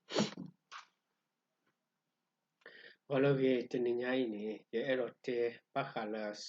ဂီၤလၢအဂ့ၤ တနံၤညါအံၤန့ၣ် ယအဲၣ်ဒိးတဲဘၣ်ဃးလၢ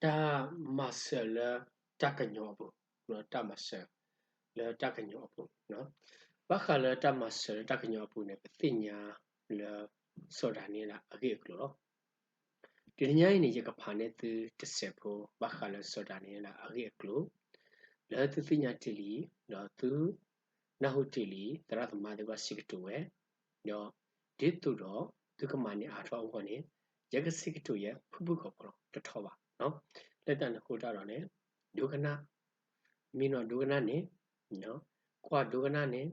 တၢ်မၤစၢၤလၢတၢ်ကညီၤအပူၤ, တၢ်မၤစၢၤလၢတၢ်ကညီၤအပူၤ, ဘၣ်ဃးလၢတၢ်မၤစၢၤလၢတၢ်ကညီၤအပူၤန့ၣ် ပသ့ၣ်ညါလၢစီၤဒၤနံးယ့လးအဂ့ၢ်အကျိၤလီၤ. တနံၤညါအံၤန့ၣ် ယကဖးန့ၢ်သုတစဲးဖိ ဘၣ်ဃးလၢစီၤဒၤနံးယ့လးအဂ့ၢ်အကျိၤ လၢသုသ့ၣ်ညါတ့ၢ်လံ, ဒီးသုနၢ်ဟူတ့ၢ်လံ သရၣ်သမါသ့ၣ်တဖၣ်စံးကတိၤဝဲ, ဒီးဒ်သိးဒီးသုကမၤန့ၢ်အါထီၣ်အဂီၢ်န့ၣ် ယကစံးကတိၤယဲဖုၣ်ဖုၣ်ကိာ်ကိာ်လီၤ တထီဘၣ်. လၢတၢ်န့ၣ်အဃိတၢ်ဒီးန့ၣ် ဒိကနၣ်, မ့ၢ်နီၢ်ဒိကနၣ်န့ၣ်, ကွၢ်ဒိကနၣ်န့ၣ်,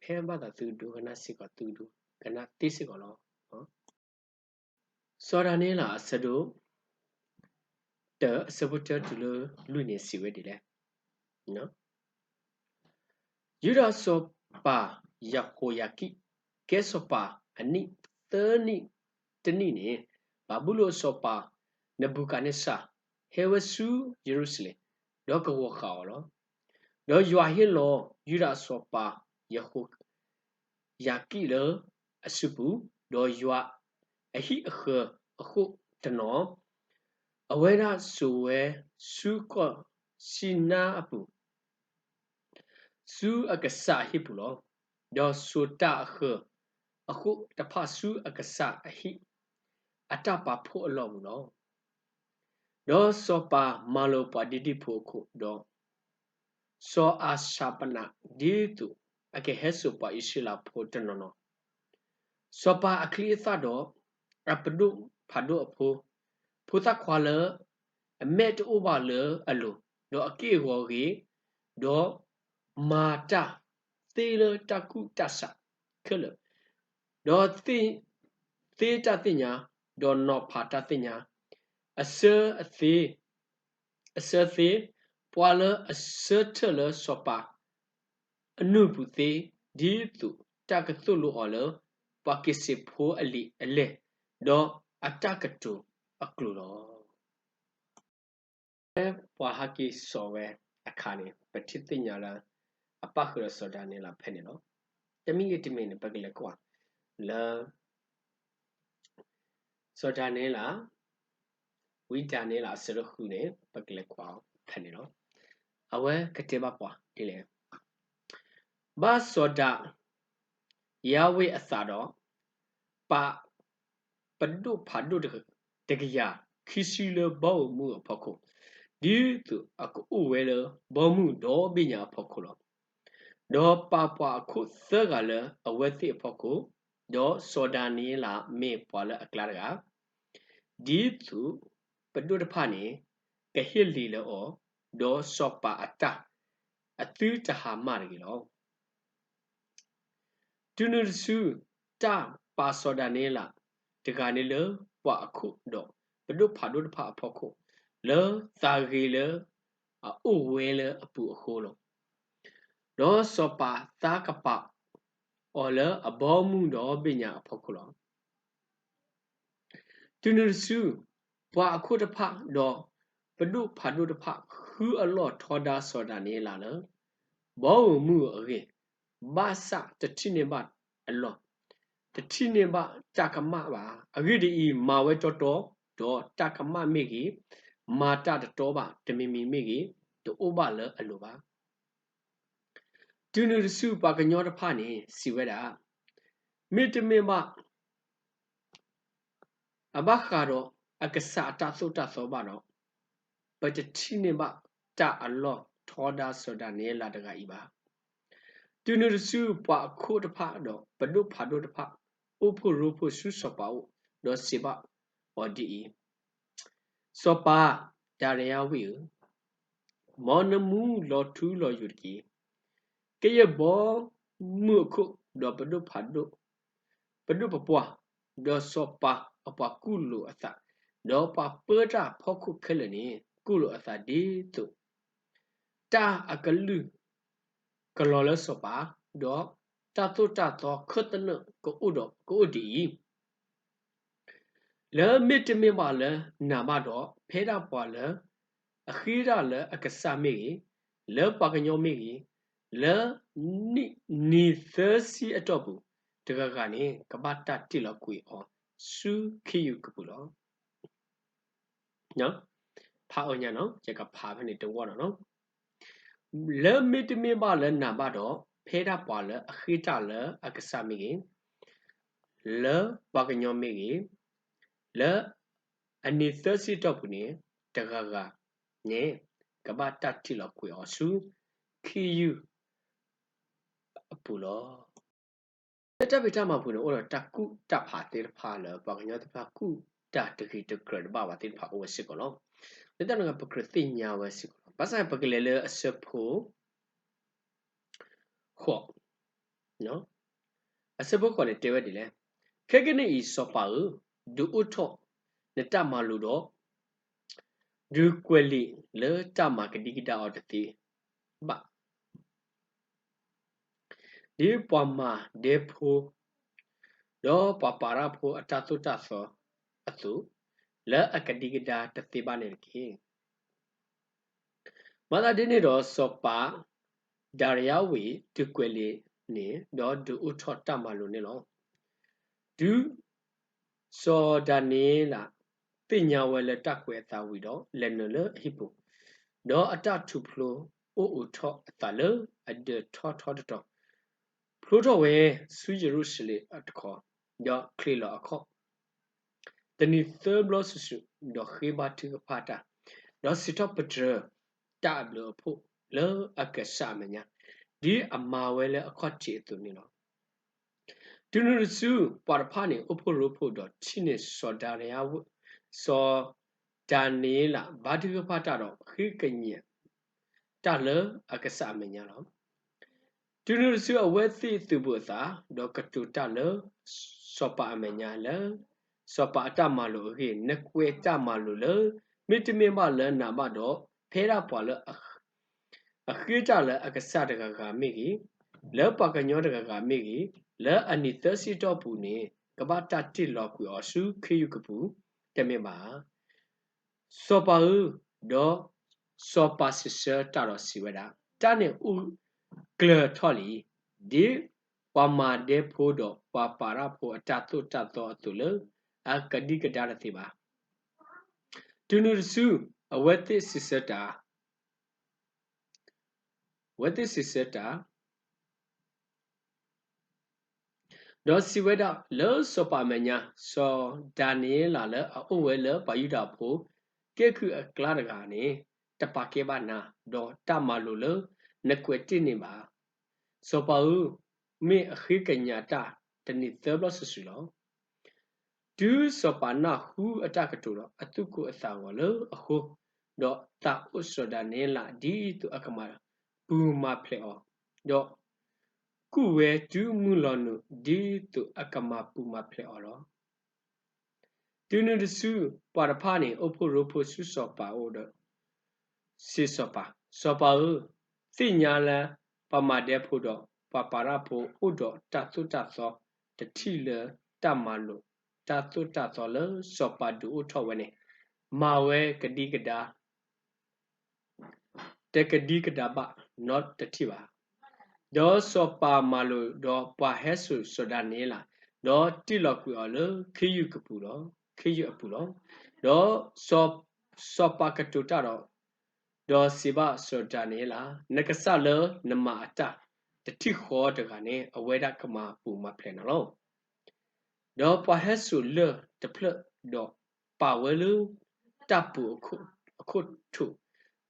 ဖဲဘၣ်သးသုဒိကနၣ်စ့ၢ်ကီး သုဒိကနၣ်သ့စ့ၢ်ကီးလီၤ. စီၤဒၤနံးယ့လးအဆၢဒိၣ်တၢ အဆၢဖိတၢတုၤလၢလွံၢ်န့ၣ် စံးဝဲဒ်လဲၣ်. ယူဒၤစီၤပၤယဟိၤယၤကံး ကဲစီၤပၤအနံၣ်သၢနံၣ်တနံၣ်န့ၣ် ဘၤဘူလိၣ်အစီၤပၤနဘူၤခၣ်နံစၢ် ဟဲဝဲဆူယရူၤၡလ့ၣ်, ဒီးကဂီၤဃာ်အီၤလီၤ. ဒီးယွၤဟ့ၣ်လီၤယူဒၤစီၤပၤယဟိၤ ယၤကံးလၢအစုပူၤ, ဒီးယွၤအဟံၣ်အဃၢၤအဃိတနီၤ, အဝဲဒၣ်စိာ်ဝဲဆူကီၢ်စံနါအပူၤ, ဆူအကစၢ်အဟံၣ်ပူၤလီၤ. ဒီးစိာ်တၢ်အဃၢၤအဃိတဖၣ်ဆူအကစၢ်အဟံၣ်အတၢ်ပာ်ဖှိၣ်အလီၢ်ပူၤလီၤ. ဒီးစီၤပၤမၤလိာ်ပှၤဒ့ဒံၣ်ဖိအခိၣ်, ဒီးစီၤအၤၡၤပနး ဒ်သိးအကဟဲစိာ်ပှၤအံၣ်စရ့လးဖိတနီၤနီၤ, စီၤပၤအချံအသၣ်ဒီးအပဒိၣ်ဖးဒိၣ်အဖိ, ဖိသၣ်ခွါလၢအမဲာ်တအိၣ်ဘၣ်လၢအလိၤ, ဒီးအက့ၢ်အဂီၤဂ့ၤ, ဒီးမၤတၢ်သ့လၢတၢ်ကူၣ်တၢ်ဆးခဲလၢာ်, ဒီးသ့တၢ်သ့ၣ်ညါ, ဒီးနီၤဖးတၢ်သ့ၣ်ညါ, အဆၢသ့, အဆၢသ့, ပှၤလၢအဆၢထၢၣ်လၢစီၤပၤအနူၢ်ပူၤသ့, ဒ်သိးတၢ်ကသိၣ်လိအီၤလၢပှၤက့ၤစ့းဖိအလံာ်အလဲၢ်, ဒီးအတၢ်ကတိၤအကျိၤလီၤ. ဖဲပှၤဟးက့ၤစိာ်ဝဲအခါန့ၣ် ပထံၣ်သ့ၣ်ညါလၢ အပၣ်ဃုာ်ဒီးစီၤဒၤနံးယ့လးဖဲန့ၣ်လီၤ. တမံၤဂ့ၤတမံၤန့ၣ် ပကလဲၤကွၢ်လၢ စီၤဒၤနံးယ့လး, ဝံဒၤနံးယ့လးအဆၢဒိၣ်ဃုန့ၣ် ပကလဲၤကွၢ်အီၤဖဲန့ၣ်လီၤ. အဝဲကတဲဘၣ်ပှၤဒ်လဲၣ်. ဘၣ်စီၤဒၤ ယၤဝ့ၤအသးဒီး ပာ်ပဒိၣ်ဖးဒိၣ်တကယၤခံဆံလၢဘီဧိၤမုၢ်အဖီခိၣ်, ဒ်သိးအကအိၣ်ဝဲလၢဘီမုၢ်ဒီဘ့ၣ်ညါအဖီခိၣ်လီၤ. ဒီးပာ်ပှၤအခိၣ်သၢဂၤလၢအဝဲသ့ၣ်အဖီခိၣ်, ဒီးစီၤဒၤနံးယ့လးမ့ၢ်ပှၤလၢအကျါတဂၤ, ဒ်သိးပဒိၣ်တဖၣ်န့ၣ် ကဟ့ၣ်လီၤလၢအီၤ, ဒီးစီၤပၤအတၢ်အသုတဟါမၢ်တဂ့ၤလီၤ. တုၤနုၤတစု တၢ်ပာ်စီၤဒၤနံးယ့လးတဂၤန့ၣ်လၢပှၤအခိၣ်ဒီးပဒိၣ်ဖးဒိၣ်တဖၣ်အဖီခိၣ်, လၢသးဂ့ၤလၢအအိၣ်ဝဲလၢအပူၤအဃိလီၤ. ဒီးစီၤပၤသးကပာ်အီၤလၢအဘီမုၢ်ဒီဘ့ၣ်ညါအဖီခိၣ်လီၤ. တုၤနုၤတစု ပှၤအခိၣ်တဖၣ်ဒီးပဒိၣ်ဖးဒိၣ်တဖၣ် ဃုအလီၢ်ထီဒါစီၤဒၤနံးယ့လးလၢ ဘီဧိၤမုၢ်အဂ့ၢ်, ဘၣ်ဆၣ်တထံၣ်န့ၢ်ဘၣ်အလီၢ်, တထံၣ်န့ၢ်ဘၣ်တၢ်ကမၣ်ဘၣ်. အဂ့ၢ်ဒ်အံၤ, မၤဝဲတီတီ, ဒီးတၢ်ကမၣ်မ့ၢ်ဂ့ၤ, မၤတၢ်တတီဘၣ်တမံၤမံၤမ့ၢ်ဂ့ၤ, တအိၣ်ဘၣ်လၢအလိၤဘၣ်. တုၤနုၤတစု ပှၤကညီတဖၣ်န့ၣ် စံးဝဲဒၣ်, မ့တမ့ၢ်ဘၣ် အဘၣ်ဃးဒီးအကစၢ်အတၢ်သိၣ်တၢ်သီဘၣ်ဒီး, ပတထံၣ်န့ၢ်ဘၣ်တၢ်အလီၢ်ထီဒါစီၤဒၤနံးယ့လးတဂၤအံၤဘၣ်. တုၤနုၤတစု ပှၤအခိၣ်တဖၣ်ဒီးပဒိၣ်ဖးဒိၣ်တဖၣ် အိၣ်ဖှိၣ်ရိဖှိၣ်ဆူစီၤပၤအအိၣ်, ဒီးစံးဘၣ်အီၤဒ်အံၤ, စီၤပၤဒၤရံယါဝံၣ်ဧၢ, မ်နမူလီၤထူလီၤယိာ်တက့ၢ်. ကယဲၢ်ဘီမုၢ်အခိၣ်, ဒီးပဒိၣ်ဖးဒိၣ်, ပဒိၣ်ပပှၢ်, ဒီးစီၤပၤအပှၤကူၣ်လိာ်အသး, ဒီးပှၤပၢတၢ်ဖီခိၣ်ခဲလၢာ်န့ၣ် ကူၣ်လိာ်အသးဒ်သိး တၢ်အကလုၢ်ကလီၤလၢစီၤပၤ, ဒီးတၢ်သိၣ်တၢ်သီခၢၣ်သနၢၣ်ကအိၣ်ဒီး ကအိၣ်ဒ်အံၤ. လၢမ့တမ့ၢ်ဘၣ်လၢနၤဘၣ်ဒီး, ဖဲဒၣ်ပှၤလၢအဃ့တၢ်လၢအကစၢ်မ့ၢ်ဂ့ၤ, လၢပှၤကညီမ့ၢ်ဂ့ၤ, လၢနံၣ်သၢဆံအတီၢ်ပူၤ တဂၤဂၤန့ၣ် ကဘၣ်တၢ်တ့ၢ်လီၤကွံာ်အီၤဆူခ့ယုၢ်ကပူၤလီၤ. ဖးအီၣ်ညါနီၤ, ယကဖးဖဲန့ၣ်တဝီနီၤနီၤ. လၢမ့တမ့ၢ်ဘၣ်လၢနၤဘၣ်ဒီး ဖဲဒၣ်ပှၤလၢအဃ့တၢ်လၢအကစၢ်မ့ၢ်ဂ့ၤ, လၢပှၤကညီမ့ၢ်ဂ့ၤ, လၢအနံၣ်သၢဆံတီၢ်ပူၤန့ၣ် တဂၤဂၤန့ၣ် ကဘၣ်တၢ်တ့ၢ်လီၤကွံာ်အီၤဆူ ခ့ယုၢ်အပူၤလီၤ. လၢတၢ်ဖံးတၢ်မၤပူၤန့ၣ် အိၣ်ဒီးတၢ်ကူၣ်တၢ်ဖးသ့ၣ်တဖၣ်လၢ ပှၤကညီသ့ၣ်တဖၣ်ကူၣ်တၢ်တဂ့ၤတကြၢးတဘၣ်ဘၣ်သ့ၣ်တဖၣ်အိၣ်ဝဲစ့ၢ်ကီးလီၤ. လၢတၢ်န့ၣ်ပကြၢးသ့ၣ်ညါဝဲစ့ၢ်ကီးလီၤ. ဘၣ်ဆၣ်ပကလဲၤလၢအဆၢဖိ ဃိး, အဆၢဖိဃိးန့ၣ်တဲဝဲဒ်လဲၣ်, ခဲကနံၣ်အံၤစီၤပၤဧၢ, ဒုးအိၣ်ထီၣ်နတၢ်မၤလိာ်ဒီး ဒုးကွဲးလံာ်လၢတၢ်မၤကဒံကဒါအီၤတသ့ဘၣ်. ဒ်ပှၤမၤဒဲဖိ ဒီးပှၤပၤရၣ်ဖိအတၢ်သိၣ်တၢ်သီအသိး, လၢအကဒံကဒါတသ့ဘၣ်န့ၣ်တက့ၢ်. မၤသးဒ်န့ၣ်ဒီးစီၤပၤဒၤရံယၤဝံၤ ဒုးကွဲးလံာ်န့ၣ် ဒီးဒုးအိၣ်ထီၣ်တၢ်မၤလိာ်န့ၣ်လီၤ. တုၤစီၤဒၤနံးယ့လးသ့ၣ်ညါဝဲလၢတၢ်ကွဲးအသးဝံၤဒီး လဲၤနုာ်လၢအဟံၣ်ပူၤ, ဒီးအတၢ်ထူးဖျိးအိၣ်အိးထီၣ်အသးလၢအဒၢးထီထီတတီၤ, ဖျိထီၣ်ဝဲဆူယရူၤၡလ့ၣ်တခီ, ဒီးချံးလီၤအခီၣ် တနံၤသၢဘျီစုာ်စုာ်, ဒီးဃ့ဘါထုကဖၣ်တၢ်, ဒီးစံးထီၣ်ပတြၢၤတၢ်အဘျုးအဖှိၣ်လၢအကစၢ်အမဲာ်ညါ, ဒ်အမၤဝဲလၢအခီၣ်ထံးအသိးန့ၣ်လီၤ. တုၤနုၤတစု ပှၤတဖၣ်န့ၣ် အိၣ်ဖှိၣ်ရိဖှိၣ်ဒီးထံၣ်န့ၢ်စီၤဒၤနံးယ့လး, စီၤဒၤနံးယ့လး ဘါထုကဖၣ်တၢ်ဒီး ဃ့ကညးတၢ်လၢအကစၢ်အမဲာ်ညါလီၤ. တုၤနုၤတစုအဝဲသ့ၣ်သုးဘူးအသး, ဒီးကတိၤတၢ်လၢစီၤပၤအမဲာ်ညါလၢ စီၤပၤအတၢ်မၤလိာ်အဂ့ၢ်, နကွဲးတၢ်မၤလိာ်လၢ မ့တမ့ၢ်ဘၣ်လၢနၤဘၣ်ဒီး, ဖဲဒၣ်ပှၤလၢအဃ့တၢ်လၢအကစၢ်တဂၤဂၤမ့ၢ်ဂ့ၤ, လၢပှၤကညီတဂၤဂၤမ့ၢ်ဂ့ၤ, လၢအနံၣ်သၢဆံတီၢ်ပူၤန့ၣ် ကဘၣ်တၢ်တ့ၢ်လီၤကွံာ်အီၤဆူခ့ယုၢ်ကပူၤ တမ့ၢ်ဘၣ်. စီၤပၤဧၢ, ဒီးစီၤပၤစံးဆၢတၢ်ဒီးစံးဝဲဒၣ်, တၢ်န့ၣ်အိၣ်ကျၢၤထီၣ်လံ, ဒ်ပှၤမၤဒဲဖိဒီးပှၤပၤရၣ်ဖိအတၢ်သိၣ်တၢ်သီအသိးလၢ အကဒံကဒါတသ့ဘၣ်. တုၤနုၤတစု အဝဲသ့ၣ်စံးဆၢတၢ်, အဝဲသ့ၣ်စံးဆၢတၢ် ဒီးစံးဝဲဒၣ်, လၢစီၤပၤအမဲာ်ညါ, စီၤဒၤနံးယ့လးလၢအအိၣ်ဝဲလၢပှၤယူဒၤဖိ ကဲကုၢ်အကျါတဂၤန့ၣ် တပာ်ကဲဘၣ်နၤ, ဒီးတၢ်မၤလိာ်လၢနကွဲးတ့ၢ်န့ၢ်ဘၣ်. စီၤပၤဧၢ, မ့ၢ်အဃ့ကညးတၢ်တနံၤသၢဘျီစုာ်စုာ်လီၤ. တုၤစီၤပၤနၢ်ဟူအတၢ်ကတိၤဒီး အသူၣ်ကိၢ်အသးဂီၤလၢအဃိ, ဒီးသးအိၣ်စီၤဒၤနံးယ့လး ဒ်သိးအကမၤပူၤမၤဖျဲးအီၤ, ဒီးကူၣ်ဝဲတုၤမုၢ်လီၤနုာ် ဒ်သိးအကမၤပူၤမၤဖျဲးအီၤလီၤ. တုၤနုၤတစု ပှၤတဖၣ်န့ၣ် အိၣ်ဖှိၣ်ရိဖှိၣ်ဆူစီၤပၤအအိၣ်ဒီး စံးစီၤပၤ, စီၤပၤဧၢ, သ့ၣ်ညါလၢပှၤမၤဒဲဖိဒီးပှၤပၤရၣ်ဖိအိၣ်ဒီးတၢ်သိၣ်တၢ်သီ တထံၣ်လၢတၢ်မၤလိာ်တၢ်သိၣ်တၢ်သီလၢစီၤပၤဒုးအိၣ်ထီၣ်ဝဲန့ၣ် မၤဝဲကဒံကဒါ တကဒံကဒါဘၣ်နီတထံၣ်ဘၣ်. ဒီးစီၤပၤမၤလိာ်ဒီးပှၤဟဲစိာ်စီၤဒၤနံးယ့လး, ဒီးတ့ၢ်လီၤကွံာ်အီၤလၢခ့ယုၢ်ကပူၤလီၤ, ခ့ယုၢ်အပူၤလီၤ. ဒီးစီၤပၤကတိၤတၢ်ဒီး, ဒီးစံးဘၣ်စီၤဒၤနံးယ့လး, နကစၢ်လၢနမၤအတၢ်တထံၣ်ဃီတဂၤန့ၣ် အဝဲဒၣ်ကမၤပူၤမၤဖျဲးနၤလီၤ. ဒီးပှၤဟဲစိာ်လၢၢ်တဖျၢၣ် ဒီးပာ်ဝဲလၢတၢ်ပူၤအခိၣ်ထူၣ်,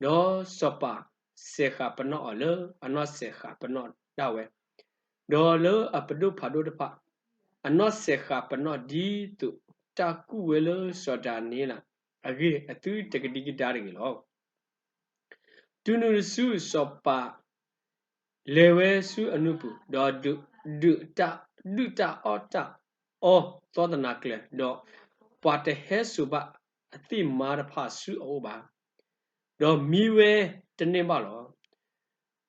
ဒီးစီၤပၤစဲးဃာ်ပနီၣ်အီၤလၢအနီၢ်စဲးဃာ်ပနီၣ်ဒၣ်ဝဲ, ဒီးလၢအပဒိၣ်ဖးဒိၣ်တဖၣ် အနီၢ်စဲးဃာ်ပနီၣ်ဒ်သိးတၢ်ကူၣ်ဝဲလၢစီၤဒၤနံးယ့လးအဂ့ၢ် အသုတကဒံကဒါတဂ့ၤလီၤ. တုၤနုၤတစုစီၤပၤ လဲၤဝဲဆူအနူၢ်ပူၤ, ဒီးဒုးတၢ်အီၣ်တၢ်အီသီသနၤကျၢၤ, ဒီးပှၤတဟဲစိာ်ဘၣ်အသ့ၣ်မါတဖၣ်ဆူအအိၣ်ဘၣ်, ဒီးမံဝဲတန့ၢ်ဘၣ်လီၤ.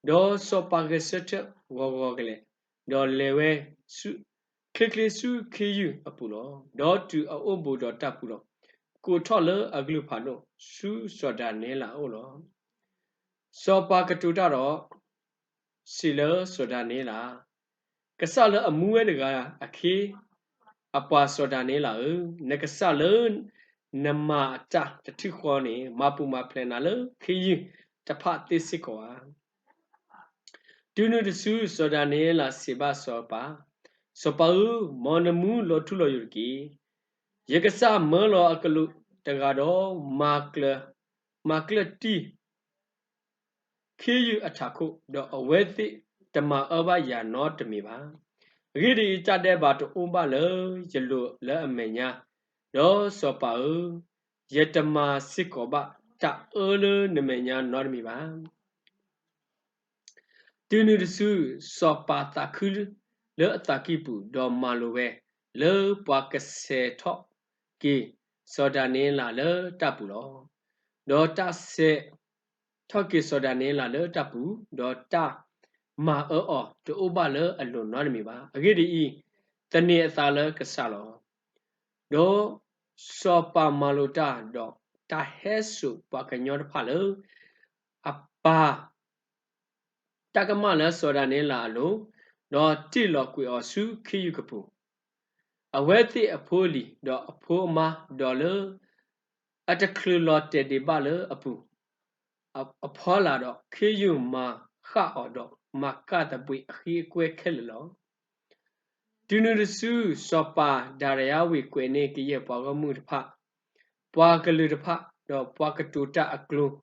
ဒီးစီၤပၤဂဲၤဆၢထၢၣ်ဂီၤဂီၤကလဲာ်, ဒီးလဲၤဝဲ ချ့ချ့ဆူခ့ယုၢ်အပူၤလီၤ. ဒီးတုၤအအိၣ်ဘူးဒီးတၢ်ပူၤဒီး, ကိးထီၣ်လၢအကလုၢ်ဖးဒိၣ်ဆူစီၤဒၤနံးယ့လးအအိၣ်လီၤ. စီၤပၤကတိၤတၢ်ဒီး စံးလၢစီၤဒၤနံးယ့လး, ကစၢ်လၢအမူဝဲတဂၤအခ့အပှၤစီၤဒၤနံးယ့လးဧၢ, နကစၢ်လၢနမၤအတၢ်တထံၣ်ဃီန့ၣ် မၤပူၤမၤဖျဲးနၤလၢခ့ယုၢ်တဖၣ်သ့စ့ၢ်ကီးဧါ. တုၤနုၤတစု စီၤဒၤနံးယ့လးစံးဘၣ်စီၤပၤ, စီၤပၤဧၢ, မ်နမူလီၤထူလီၤယိာ်တက့ၢ်. ယကစၢ်မၢလီၤအကလူးတဂၤဒီး မၤကျၢၢ်တံၢ် ခ့ယုၢ်အထးခိၣ်, ဒီးအဝဲသ့ၣ်တမၤအၢဘၣ်ယၤနီတမံၤဘၣ်. အဂ့ၢ်ဒ်အံၤ, တၢ်ဒဲးဘးတအိၣ်ဘၣ်လၢယလိၤလၢအမဲာ်ညါ, ဒီးစီၤပၤဧၢ, ယတမၤစ့ၢ်ကီးဘၣ်တၢ်အၢလၢနမဲာ်ညါနီတမံၤဘၣ်. တုၤနုၤတစု စီၤပၤသးခုလၢအသးကံၢ်ပူၤ, ဒီးမၤလိာ်ဝဲလၢပှၤကဆဲးထီၣ်က့ၤစီၤဒၤနံးယ့လးလၢတၢ်ပူၤလီၤ. ဒီးတၢ်ဆဲးထီၣ်က့ၤစီၤဒၤနံးယ့လးလၢတၢ်ပူၤ, ဒီးတၢ်မၤအၢအီၤတအိၣ်ဘၣ်လၢအလိၤနီတမံၤဘၣ်. အဂ့ၢ်ဒ်အံၤ, သန့ၤအသးလၢကစၢ်လီၤ. ဒီးစီၤပၤမၤလိာ်တၢ်, ဒီးတၢ်ဟဲစိာ်ပှၤကညီတဖၣ်လၢအပာ် တၢ်ကမၣ်လၢစီၤဒၤနံးယ့လးအလိၤ, ဒီးတ့ၢ်လီၤကွံာ်အီၤဆူခ့ယုၢ်ကပူၤ, အဝဲသ့ၣ်အဖိအလံၤ, ဒီးအဖိအမါ, ဒီးလၢအတချုးလီၤတဲာ်ဒံးဘၣ်လၢအပူၤအဖီလာ်ဒီး, ခ့ယုၢ်မၤဃၣ်အီၤ, ဒီးမၤကၢ်သဘှံးအဃံအကွဲခဲလၢာ်လီၤ. တုၤနုၤတစု စီၤပၤဒၤရယၤဝံးကွဲးန့ၢ်ကယဲၢ်ပှၤဂီၢ်မုၢ်တဖၣ်, ပှၤကလုာ်တဖၣ်, ဒီးပှၤကတိၤတၢ်အကျိၤ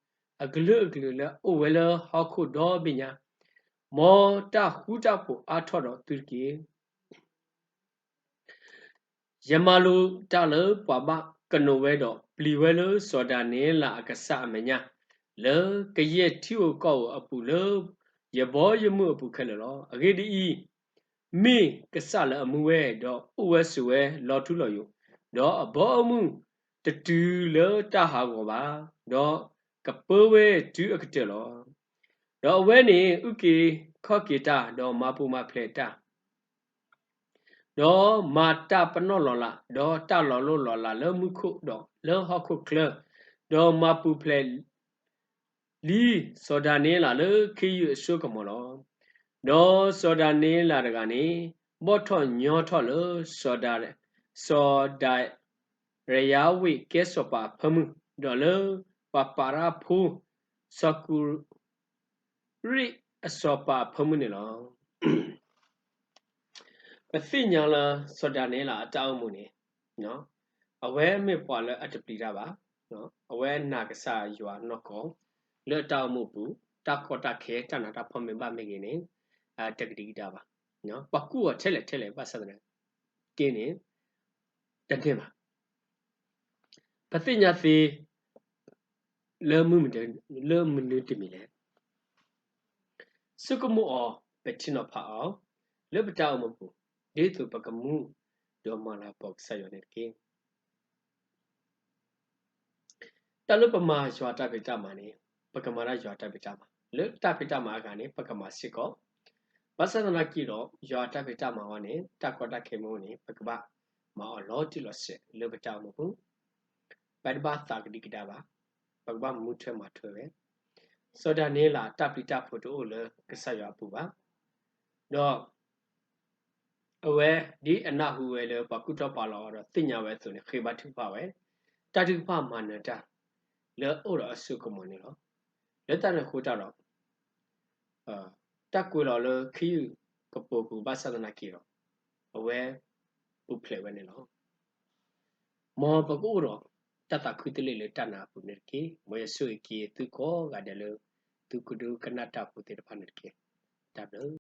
အကလုာ်ကလုာ်လၢအအိၣ်ဝဲလၢဟီၣ်ခိၣ်ဒီဘ့ၣ်ညါ, မ်တၢ်ဃူတၢ်ဖိးအါထီၣ်ဒီးသုတက့ၢ်. ယမၤလိာ်တၢ်လၢပှၤဘၣ်ကနိးဝဲဒီးပျံၤဝဲလၢစီၤဒၤနံးယ့လးအကစၢ်အမဲာ်ညါ, လၢကယဲၢ်ထံဧိၤကီၢ်ဧိၤအပူၤလၢယဘီယမုၢ်အပူၤခဲလၢာ်လီၤ. အဂ့ၢ်ဒ်အံၤ, မ့ၢ်ကစၢ်လၢအမူဝဲ, ဒီးအိၣ်ဝဲဆိးဝဲလီၤထူလီၤယိာ်, ဒီးအဘီအမုၢ်တတုၤလၢတၢ်ဟးဂီၤဘၣ်, ဒီးကပၢဝဲတုၤအကတၢၢ်လီၤ. ဒီးအဝဲန့ၣ်အုၣ်က့ၤခီၣ်က့ၤတၢ်, ဒီးမၤပူၤမၤဖျဲးတၢ် ဒီးမၤတၢ်ပနီၣ်လီၤလး, ဒီးတၢ်လီၤလိၢ်လီၤလးလၢမူခိၣ်, ဒီးလၢဟီၣ်ခိၣ်ချၢ, ဒီးမၤပူၤဖျဲးလံစီၤဒၤနံးယ့လးလၢခ့ယုၢ်အစိကမီၤလီၤ. ဒီးစီၤဒၤနံးယ့လးတဂၤန့ၣ် ဘီၣ်ထီၣ်ညီထီၣ်လၢ စီၤဒၤရယၤဝံးကဲစီၤပၤအဖၢမုၢ်, ဒီးလၢပှၤပၤရၣ်ဖိ စီၤကူရံးအစီၤပၤအဖၢမုၢ်န့ၣ်လီၤ. ပသ့ၣ်ညါလၢစီၤဒၤနံးယ့လးအတၢ်အိၣ်မူန့ၣ်, အဝဲမ့ၢ်ပှၤလၢအတပျံၤတၢ်ဘၣ်, အဝဲနာ်ကစၢ်ယွၤနီၢ်ကီၢ်, လၢအတၢ်အိၣ်မူအပူၤ, တၢ်ကီတၢ်ခဲ တၢ်နးတၢ်ဖှီၣ်မ့ၢ်ဘၣ်မ့ၢ်ဂ့ၤန့ၣ်, တကဒံကဒါဘၣ်. ပှၤကူၣ်အီၤထဲလဲၣ်ထဲလဲၣ်ဘၣ်ဆၣ်သနာ်က့န့ၣ်, တန့ၢ်ဘၣ်. ပသ့ၣ်ညါသ့ လၢမနုၤတမံၤလဲၣ်. ဆိကမိၣ်အီၤ, ပထံၣ်နီၤဖးအီၤ, လၢပတၢ်အိၣ်မူပူၤ, ဒ်သိးပကမူ, ဒီးမၤလၤကပီၤကစၢ်ယွၤန့ၣ်တက့ၢ်. တၢ်လၢပမၤယွၤတၢ်ဖံးတၢ်မၤန့ၣ်, ပကမၤတၢ်ယွၤတၢ်ဖံးတၢ်မၤ, လၢတၢ်ဖံးတၢ်မၤအဂၤန့ၣ် ပကမၤစ့ၢ်ကီး, ဘၣ်ဆၣ်သနာ်က့ဒီး ယွၤတၢ်ဖံးတၢ်မၤအီၤန့ၣ် တၢ်ကီတၢ်ခဲမ့ၢ်အိၣ်န့ၣ် ပကဘၣ်မၤအီၤလီၤတံၢ်လီၤဆဲးလၢပတၢ်အိၣ်မူပူၤ, ပတဘၣ်သးကဒံကဒါဘၣ်, ပကဘၣ်မူထွဲမၤထွဲဝဲ, စီၤဒၤနံးယ့လးတၢ်ပျံၤတၢ်ဖုးတအိၣ်လၢကစၢ်ယွၤအပူၤဘၣ်, ဒီး အဝဲဒ်အနၢ်ဟူဝဲလၢပှၤကူၣ်ထီၣ်ပာ်လီၤအီၤဒီးသ့ၣ်ညါဝဲအသိးန့ၣ် ဃ့ဘါထုကဖၣ်ဝဲ, တၢ်ထုကဖၣ်မၤနၢၤတၢ် လၢအအိၣ်ဒီးအစိကမီၤန့ၣ်လီၤ. လၢတၢ်န့ၣ်အဃိတၢ်ဒီး တၢ်ကွဲးလီၤလၢခ့ယုၢ်ကပိာ်ပူၤဘၣ်ဆၣ်သနာ်က့ဒီး အဝဲပူၤဖျဲးဝဲန့ၣ်လီၤ. မ်ပကအိၣ်ဒီးတၢ်သးခုတလ့ၢ်လၢတၢ်နာ်အပူၤန့ၣ်တက့ၢ်. မ်ယဆိၣ်ဂ့ၤက့ၤသုကိးဂၤဒဲးလၢ သုကဒိကနၣ်တၢ်ဖိသ့ၣ်တဖၣ်န့ၣ်တက့ၢ်. တၢ်ဘျုး